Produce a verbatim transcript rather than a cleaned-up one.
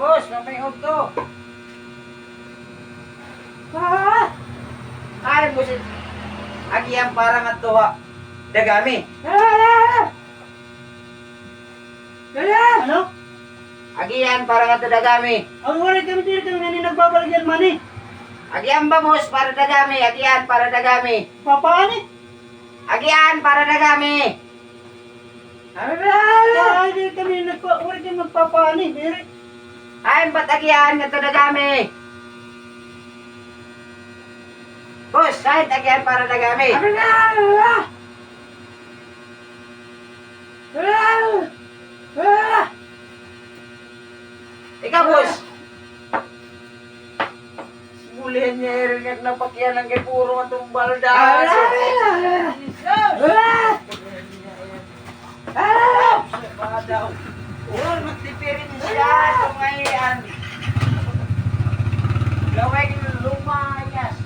Boss, mapay-ot to. Ah! Ay, boss, agian para ngadto ha dagami. Ah! Ano? Agian para ngadto dagami. Ay, waray kami, diri kami ngani nagbabaligya hin money. Agian ba, boss, para dagami, agian para dagami. Papaani? Agian para dagami. Ay, diri kami nagpa-, waray kami magpapaani, diri. Ay, ba't agian ngadto dagami? Boss, ay, agian para dagami. Ikaw, boss. Bulihan niya, Aaron, nga napakianan kay puro nga tumbal daan. Ay, ay, ay, ay. Jesus! Ay! Sa badaw. Uy, magdiperensya ito ngayon. Gawing lumayas.